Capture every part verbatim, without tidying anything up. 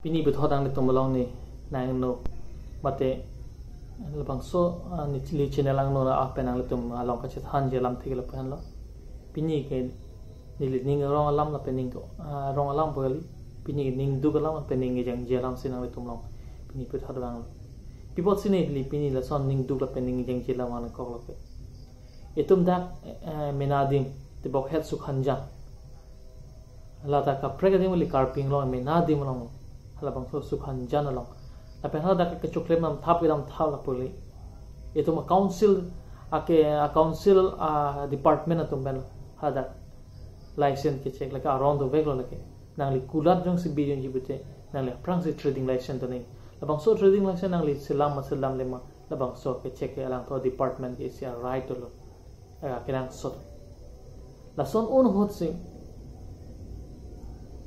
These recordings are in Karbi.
Pini puthot nanglitum along ne nangno mate labangso, ah, neli channel angno ra apen nanglitum along kachethanji alamthe ke lapu-an lo. Pini ke neli ning arong alam lapen ning, ah, arong alam pu kali. Pini ke ning duk alam lapen ning kejangji alamsi nanglitum along pini puthot vanglo. Pi apotsi neli pini lason ning duk lapen ning kejangji alam vangkoklo ke. Itum dak, eh, mena adim, tebokhet Sukhanjan. Ladak kaprek adim kali, Karbi Anglong mena adim along. Halabangso Sukhanjan along. Lapen haladak kechoklem damthap kedamthap lapu kali. Itum a-council, ake a-council, a-department atum pen haladak license ke-check lake arong doveklo lake. Nangli kulat jongsi bi jongsi bute, nangli aphrangsi trading license do nangji. Labangso trading license nangli selam ma selamle ma, labangso ke-check ke alangtum department ke isi a-right dolo. Eh, kenangsot. Lason un ahutsi,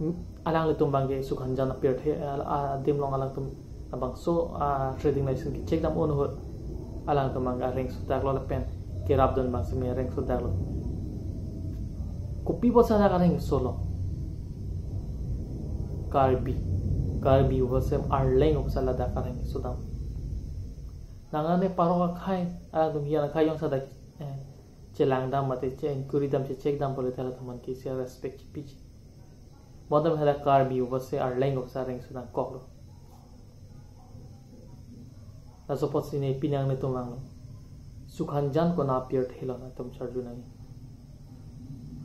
mm, alanglitum abangke Sukhanjan apirthe, ah, adim along alangtum labangso, ah, trading license ke-check dam un ahut, alangtum abangke areng sudaklo lapen kerapdun abangsi me areng sudaklo. Kopi apotsi ladak areng solo? Karbi. Karbi apotsi, Arleng apotsi ladak areng sudam. Nang ane parok akhai, alangtum hiyan akhai jongsi ladak, eh, chelangdam mate che-inquiry dam, che-check dam pulote halatum aphan ke isi respect chepiji. Bonta hadak Karbi apotsi, Arleng apotsi areng sudangkoklo. Laso apotsi ne pini nanglitum vanglo. Sukhanjan konat apirthe lo, nangtum charju nangji.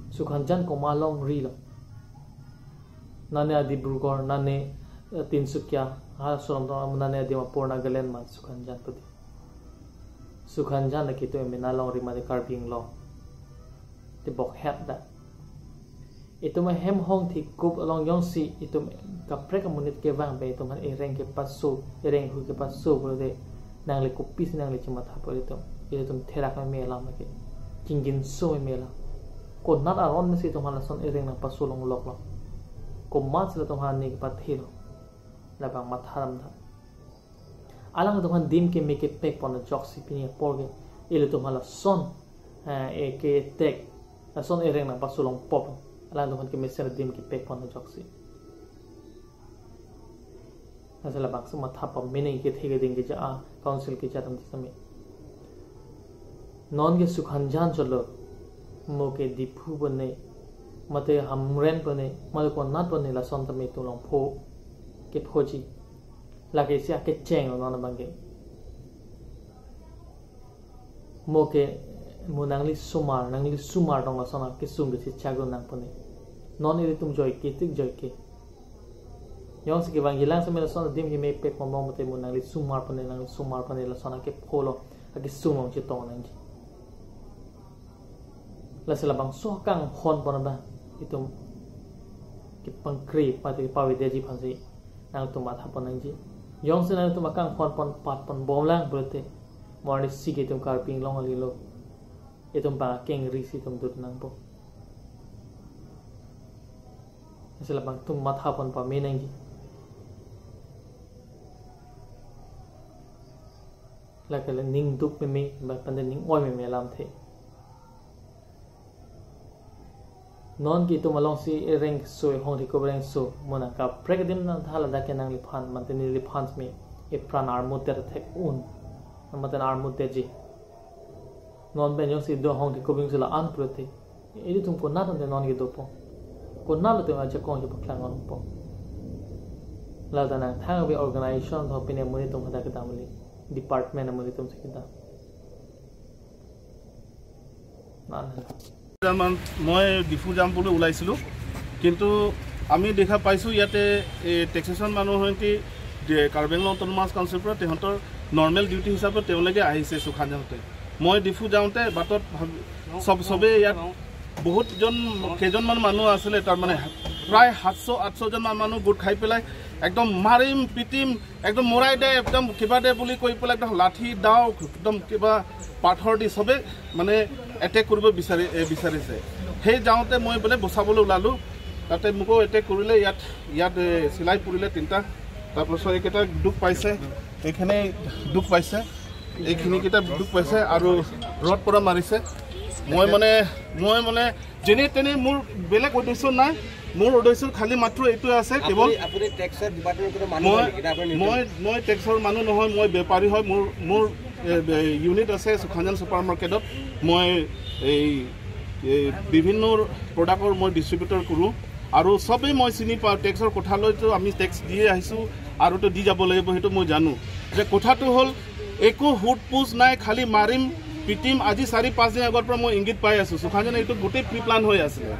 Sukhanjan komat alongri lo? Nane a-Dibrugarh, nane, eh, Tinsukia, ha sorom tong nane adim apor Nagaland ma Sukhanjan pu di. Sukhanjan lake itum mena alongri mate Karbi Anglong. Tebokhet dak. Itum ahem Hongthikup along jongsi itum kaprek amonit kevang pen itum aphan ereng kepaso, ereng hu kepaso pulote nangli kopisi nangli chematha pu itum. Itum therak meme alam lake. Chingjinso meme alam. Konat aron mesi itum aphan lason ereng nangpaso longloklo? Komatsi latum aphan ne kepathelo? Labang matha damtha. Alangtum aphan adim keme kepek pon ajoksi pini apor ke ilitum aphan lason, eh, e ke tek, lason ereng nangpaso longpop. Alangtum aphan kemesen adim kepek pon ajoksi. Lasi labangso matha pame nangji, kethe keding keja a-council keja atum tame. Non ke Sukhanjan cholo, mo ke Diphu pone, mate Hamren pone, mate konat pone, lason tame itum along pho, kephoji. Lake isi akecheng lo non abangke. Mo ke, mo nangli osomar, nangli osomar tong lason akesung kesi chagro nang pone. Non ilitum joike tik joike. Jongsi kevangji lang seme lason adim keme pek pon mate mo nangli osomar pone, nangli osomar pone lason akepho lo, akesung along chetong nangji. Lasi labangso akanghon pon abang itum kepangkri mate pavedetji aphansi nangtum matha pon nangji. Jongsi nangtum akanghon pon pat pon bomlang pulote, mo arnisi ke itum Karbi Anglong kali lo. Itum abang akengrisi itum dut nangpo. Lasi labangtum matha pon pame nangji. Lake le ning duk meme, ba pande ning oi meme alamthe. Non ke itum alongsi ereng so, Hongthikup ereng so, mo nang kaprek adim nangtha ladak ke nangliphan, mate neliphan me, epran armut det thek un, mate armut detji. Non pen jongsi do Hongthikup jongsi la-an pulote, ilitum konat ante non ke dopo? Konat lote ajakong chepaklang longpo? Lata nangthang ave organization tho pine amonit atum hadak kedam kali, department amonit atum si kedam. Nana. যাম, মই ডিফু যাম বুলি ওলাইছিলোঁ, কিন্তু আমি দেখা পাইছোঁ ইয়াতে এই টেক্সেশ্যন মানুহ সমিতি, যে কাৰ্বি আংলং অট'নমাছ কাউন্সিলৰ পৰা তেহেঁতৰ নৰ্মেল ডিউটি হিচাপে তেওঁলোকে আহিছে চুখান যাওঁতে। মই ডিফু যাওঁতে বাটত ভাবি-, চব, চবেই ইয়াত বহুতজন, কেইজনমান মানুহ আছিলে, তাৰমানে প্ৰায় সাতশ আঠশজন মান মানুহ গোট খাই পেলাই একদম মাৰিম পিটিম, একদম মৰাই দে, একদম কিবা দে বুলি কৈ পেলাই একদম লাঠি, দাও, একদম কিবা পাথৰ দি চবে মানে এটেক কৰিব বিচাৰি, এ, বিচাৰিছে। সেই যাওঁতে মই বোলে বচাবলৈ ওলালোঁ, তাতে মোকো এটেক কৰিলে, ইয়াত, ইয়াত, এ, চিলাই পৰিলে তিনিটা, তাৰপাছত এইকেইটা দুখ পাইছে, এইখিনি দুখ পাইছে, এইখিনিকেইটা দুখ পাইছে আৰু ৰড পৰা মাৰিছে। মই মানে, মই মানে যেনে তেনে, মোৰ বেলেগ উদ্দেশ্য নাই, মোৰ উদ্দেশ্য খালি মাত্ৰ এইটোৱে আছে, কেৱল আপুনি, আপুনি টেক্সৰ ডিপাৰ্টমেণ্টৰ কোনো মানুহ মই, হয় নেকি? নে আপুনি মই, মই টেক্সৰ মানুহ নহয়, মই বেপাৰী হয়। মোৰ, মোৰ, এ, বে-, ইউনিট আছে সুখাঞ্জন ছুপাৰ মাৰ্কেটত। মই এই, এই বিভিন্ন প্ৰডাক্টৰ মই ডিষ্ট্ৰিবিউটৰ কৰোঁ আৰু চবেই মই চিনি পাওঁ। টেক্সৰ কোঠালৈতো আমি টেক্স দিয়ে আহিছোঁ আৰু তো দি যাব লাগিব, সেইটো মই জানো। যে কথাটো হ'ল, একো সোধ পোছ নাই, খালি মাৰিম, পিটিম। আজি চাৰি পাঁচ দিন আগৰ পৰা মই ইংগিত পাই আছোঁ। সুখাঞ্জনে এইটো গোটেই প্ৰি প্লান হৈ আছিলে।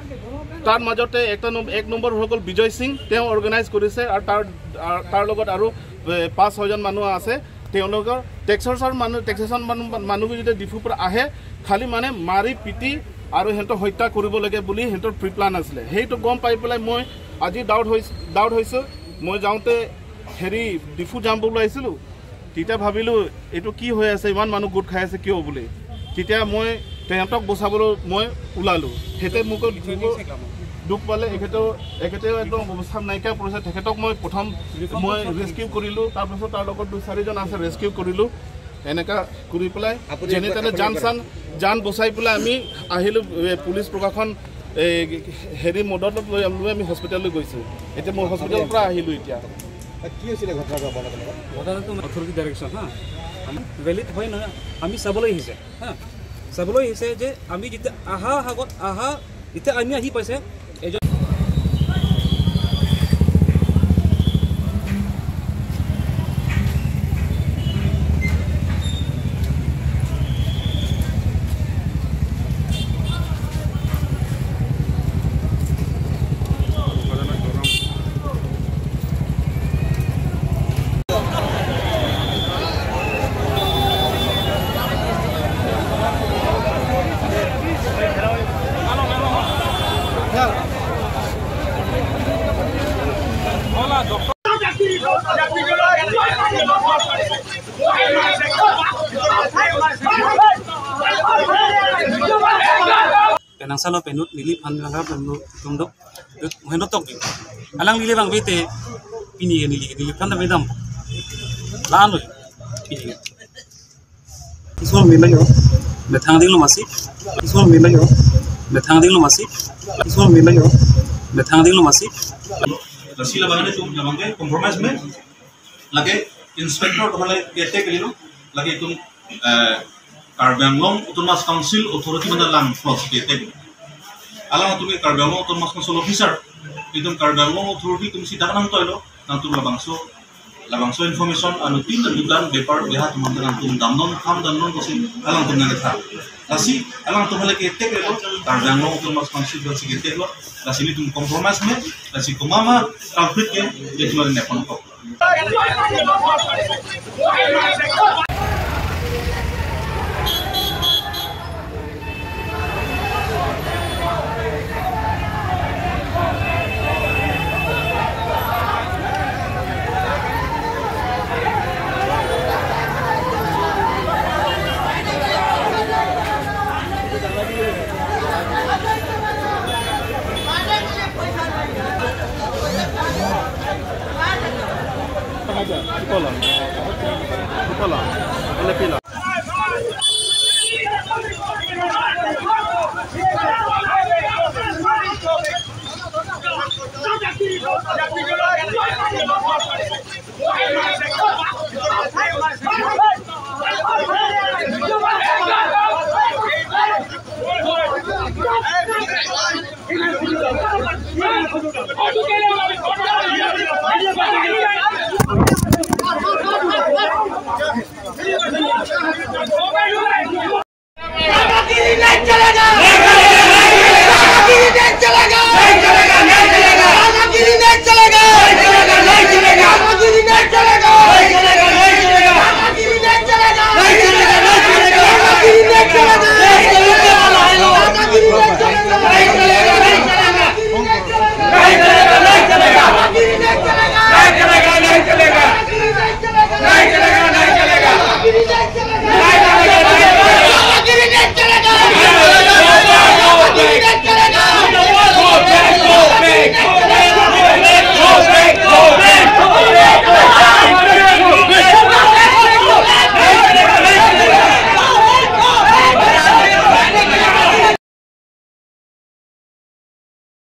তাৰ মাজতে এটা নম-, এক নম্বৰ হৈ গ'ল বিজয় সিং, তেওঁ অৰ্গেনাইজ কৰিছে আৰু তাৰ, আ, তাৰ লগত আৰু, এ, পাঁচ ছয়জন মানুহ আছে। তেওঁলোকৰ টেক্সেচন মানুহ, টেক্সেচন মানুহ, মানুহ যদি ডিফুৰ পৰা আহে, খালি মানে মাৰি পিটি আৰু সিহঁতক হত্যা কৰিব লাগে বুলি সিহঁতৰ প্ৰি প্লান আছিলে। সেইটো গম পাই পেলাই মই আজি ডাউট হৈ, ডাউট হৈছোঁ। মই যাওঁতে হেৰি ডিফু যাম বুলি আহিছিলোঁ। তেতিয়া ভাবিলোঁ, এইটো কি হৈ আছে, ইমান মানুহ গোট খাই আছে কিয় বুলি। তেতিয়া মই তেহেঁতক বচাবলৈ মই ওলালোঁ। সিহঁতে মোক দুখ পালে, এখেতেও, এখেতেও একদম অৱস্থা নাইকিয়া পৰিছে। তেখেতক মই প্ৰথম মই ৰেস্কিউ কৰিলোঁ, তাৰপিছত তাৰ লগত দুই চাৰিজন আছে, ৰেস্কিউ কৰিলোঁ। এনেকা কৰি পেলাই আপুনি যেনে তেনে জান চান, জান বচাই পেলাই আমি আহিলোঁ। এ, পুলিচ প্ৰশাসন, এ, হেৰি মদতত লৈ, লৈ আমি হস্পিটেললৈ গৈছোঁ। এতিয়া মই হস্পিটেলৰ পৰা আহিলোঁ এতিয়া। কি হৈছিলে ঘটনাটো আপোনালোকৰ? ঘটনাটো অথৰিটি ডাইৰেকশ্যন, হা, আমি ভেলিড হয় নহয়, আমি চাবলৈ আহিছে, হা, চাবলৈ আহিছে যে আমি যেতিয়া আহা আগত আহা, যেতিয়া আমি আহি পাইছে, এজন Penang salo penut neliphan langkap penut tunduk. Henut tok di. Alang neli bang bete. Pini ke neli, neliphan ta bedam. Lan lo. Pini ke. Ismol mila yo. Methang ding lo masih. Ismol mila yo. Methang ding lo masih. Ismol mila yo. Methang ding lo masih. Lasi labang atum labang ke compromise me. Lake inspector atum le kete ke lo. Lake itum, eh, Karbi Anglong Autonomous Council authority mana lang plus kete. Alang atum ke Karbi Anglong Autonomous Council officer. Itum Karbi Anglong authority atum si dak nangtoi lo. Nangtum labangso, labangso information anuttin dan dukan bepar beha atum nangtum damnon, ham damnon kosi alangtum nangketha. Lasi alangtum le kete ke lo, Karbi Anglong Autonomous Council si kete lo. Lasi nelitum compromise me, lasi komat ma culprit ke, dia cuma nepon kok.